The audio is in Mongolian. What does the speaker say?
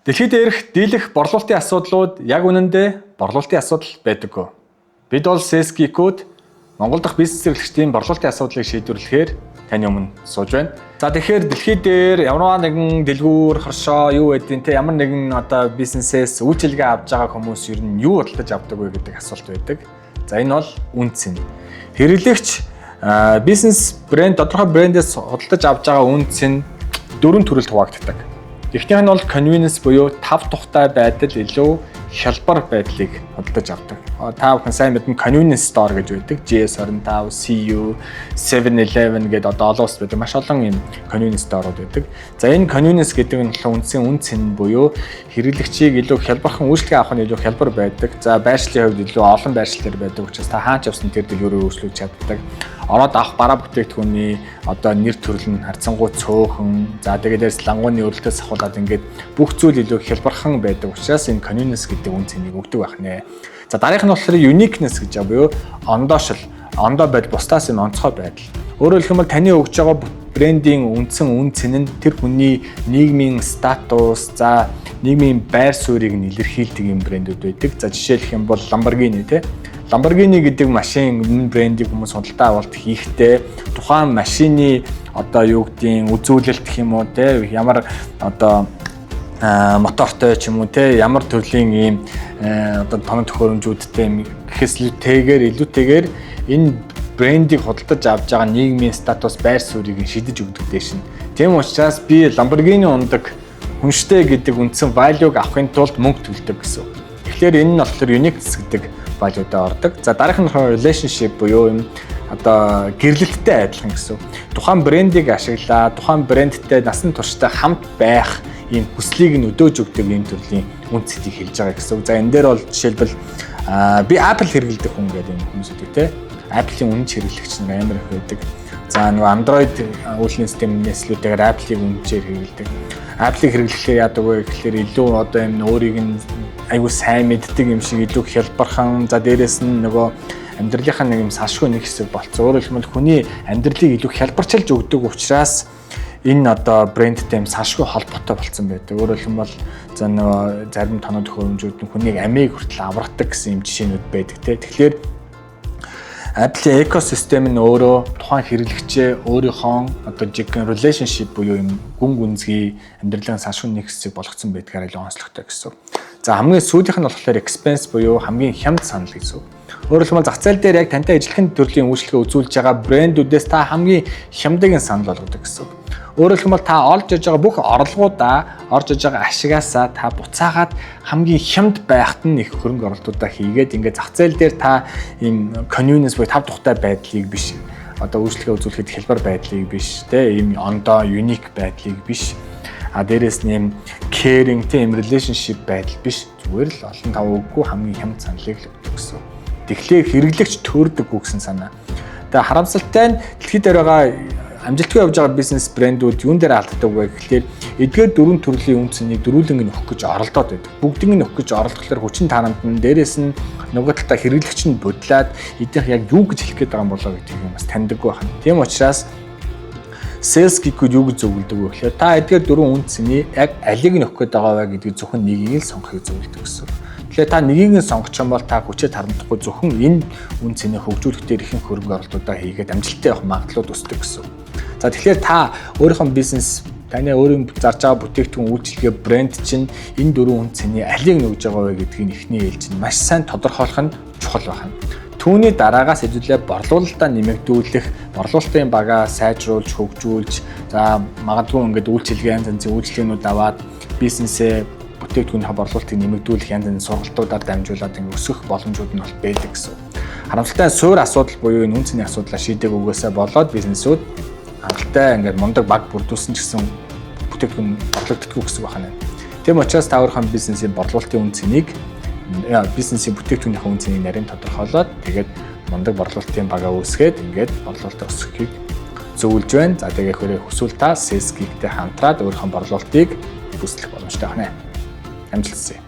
Дэлхий дээрх дийлэх борлуулалтын асуудлууд яг үнэндээ борлуулалтын асуудал байдаггүй. Бид бол Sales Geek-үүд Монгол дахь бизнес эрхлэгчдийн борлуулалтын асуудлыг шийдвэрлэхээр таны өмнө сууж байна. За, тэгэхээр дэлхий дээр ямар нэгэн дэлгүүр, хоршоо юу гэдгийг те, ямар нэгэн одоо бизнесээс үйлчилгээ авч байгаа хүмүүс ер нь юу худалдаж авдаг вэ гэдэг асуулт байдаг. За, энэ бол үнэ цэн. Хэрэглэгч бизнес брэнд, тодорхой брэндээс худалдаж авч байгаа үнэ цэн дөрвөн төрөлд хуваагддаг. Эхнийх нь бол convenience буюу тав тухтай байдал, илүү хялбар байдлыг худалдаж авдаг. Та бүхэн сайн мэднэ, convenience store гэж байдаг. GS25, CU, 7-Eleven гэдэг одоо олон улс байдаг. Маш олон юм convenience store-ууд байдаг. За, энэ convenience гэдэг нь болохоор үндсэн үнэ цэн буюу хэрэглэгчийг илүү хялбархан үйлчилгээ авах нь илүү хялбар байдаг. За, байршлын хувьд илүү олон байршил дээр байдаг учраас та хаач явсан тэр дэлгүүрээр үйлчлүүлж чаддаг. Ороод авах бараа бүтээгдэхүүний одоо нэр төрөл нь харьцангуй цөөхөн. За, тэгээд дээрс лангууны өрөлтөөс ахуулаад ингээд бүх зүйл илүү хялбархан байдаг учраас энэ convenience гэдэг үнэ цэнийг өгдөг байх нэ. За, дараагийнх нь болохоор uniqueness гэж буюу ондоошил, ондоо байдал, бусдаас юм онцгой байдал. Өөрөөр хэлэх юм бол таны өгж байгаа брендийн үндсэн үнэ цэн нь тэр хүний нийгмийн статус, за, нийгмийн байр суурийг нь илэрхийлдэг юм брэндүүд байдаг. За, жишээлх юм бол Lamborghini те. Lamborghini гэдэг машин брендийг хүмүүс худалдаа авалт хийхдээ тухайн машины одоо юу гэдгийг үзүүлэлт гэх юм уу те, ямар одоо мотортой ч юм уу те, ямар төрлийн ийм одоо тоног төхөөрөмжүүдтэй юм гэхээс илүүтэйгээр энэ брендийг худалдаж авч байгаа нийгмийн статус, байр суурийг шидэж өгдөг дээш нь. Тийм учраас би Lamborghini унадаг хүн штэ гэдэг үндсэн value-г авахын тулд мөнгө төлдөг гэсэн. Тэгэхээр энэ нь болохоор uniqueness гэдэг value-даа ордог. За, дараагийнх нь болохоор relationship буюу юм одоо гэрлэлттэй адилхан гэсэн. Тухайн брендийг ашиглаа, тухайн брэндтэй насан туршдаа хамт байх ийм хүслийг нь өдөөж өгдөг ийм төрлийн үнэ цэнийг хэлж байгаа гэсэн. За, энэ дээр бол жишээлбэл би Apple хэрэглэдэг хүн гэдэг юм хүмүүс үүдэг те. Apple-ийн үнэнч хэрэглэгч нар амар их байдаг. За, нөгөө Android үйлдлийн системнээс илүүтэйгээр Apple-ийг үнэнчээр хэрэглэдэг. Apple-ийг хэрэглэхээр яадаг вэ гэхээр илүү одоо юм өөрийг нь айгүй сайн мэддэг юм шиг, илүү хялбархан, за, дээрэс нь нөгөө амьдралынхаа нэг юм салшгүй нэг хэсэг болцсон. Өөрөөр хэлбэл хүний амьдралыг илүү хялбарчилж өгдөг учраас энэ одоо брэндтэй юм салшгүй холбоотой болцсон байдаг. Өөрөөр хэлбэл, за, нөгөө зарим тоног төхөөрөмжүүд нь хүнийг амийг хүртэл аваргадаг гэсэн юм жишээнүүд байдаг те. Тэгэхээр Apple-ийн экосистем нь өөрөө тухайн хэрэглэгчээ өөрийнхөө одоо жигэн relationship буюу юм гүн гүнзгий амьдралын салшгүй нэг хэсэг болгоцсон байдгаар илүү онцлогтой гэсэн. За, хамгийн сүүлийнх нь болохоор expense буюу хамгийн хямд санал гэсэн үг. Өөрөөр хэлбэл зах зээл дээр яг тантай ижилхэн төрлийн үйлчилгээ үзүүлж байгаа брэндүүдээс та хамгийн хямдыг нь санал болгодог гэсэн үг. Өөрөөр хэлбэл та олж иж байгаа бүх орлогоудаа, орж иж байгаа ашигаасаа та буцаагаад хамгийн хямд байхад нь их хөрөнгө оруулалтуудаа хийгээд ингээд зах зээл дээр та ийм convenience буюу тав тухтай байдлыг биш, одоо үйлчилгээ үзүүлэхэд хялбар байдлыг биш те, ийм ондоо unique байдлыг биш, а дээрэс нь ийм caring те, ийм relationship байдал биш, зүгээр л олон тав үггүй хамгийн хямд саналыг л өгдөг гэсэн. Тэгэхээр хэрэглэгч төөрдөггүй гэсэн санаа. Тэгээ харамсалтай нь дэлхийд дээр байгаа амжилтгүй явж байгаа бизнес брэндүүд юун дээр алддаг вэ гэхлээр эдгээр дөрвөн төрлийн үнэ цэнийг дөрвөлэнг нь өгөх гэж оролдоод байдаг. Бүгдийг нь өгөх гэж оролдохлоор хүчин тарамд нь, дээрэс нь нөгөө талдаа хэрэглэгч нь будлаад эдийнх яг юу гэж хэлэх гээд байгаа юм болоо гэдгийг бас таньдаггүй байна. Тийм учраас Sales Geek-үүд юу гэж зөвлөдөг вэ гэхлээр та эдгээр дөрвөн үнэ цэний яг алийг нь өгөх гээд байгаа вэ гэдгийг зөвхөн нэгийг л сонгохыг зөвлөдөг гэсэн. Тэгэхээр та нэгийг нь сонгоч юм бол та хүчээ тарамдахгүй зөвхөн энэ үнэ цэнийг хөгжүүлэх дээр ихэнх хөрөнгө оруулалтуудаа хийгээд амжилттай явах магадлалууд өсдөг гэсэн. За, тэгэхээр та өөрийнхөө бизнес, таны өөрийн зарж байгаа бүтээгдэхүүн, үйлчилгээ, брэнд чинь энэ дөрвөн үнэ цэний алийг нь өгж байгаа вэ гэдгийг эхний ээлжинд маш сайн тодорхойлох нь чухал байна. Түүний дараагаас хэдүүлээ борлуулалтаа нэмэгдүүлэх, борлуулалтын багаа сайжруулж, хөгжүүлж, за, магадгүй ингээд үйлчилгээ, янз янзын үйлчилгээнүүд аваад бизнесээ, бүтээгдэхүүнийхээ борлуулалтыг нэмэгдүүлэх янз янзын сургалтуудаар дамжуулаад ингээд өсгөх боломжууд нь бол байдаг гэсэн. Харамсалтай нь суур асуудал буюу энэ үнэ цэний асуудлаа шийдээгүйгээсээ болоод бизнесүүд хангалттай ингээд мундаг баг бүрдүүлсэн ч гэсэн бүтээгдэхүүн борлогддоггүй гэсэн байна. Тийм учраас та өөрийнхөө бизнесийн борлуулалтын үнэ цэнийг, бизнесийн бүтээгдэхүүнийхээ үнэ цэнийг нарийн тодорхойлоод, тэгээд мундаг борлуулалтын багаа үүсгээд ингээд борлуулалтаа өсгөхийг зөвлөж байна. За, тэгээ хэрэг хүсвэл та Sales Geek-тэй хамтраад өөрийнхөө борлуулалтыг бүслэх боломжтой байна. Амжилт хүсье.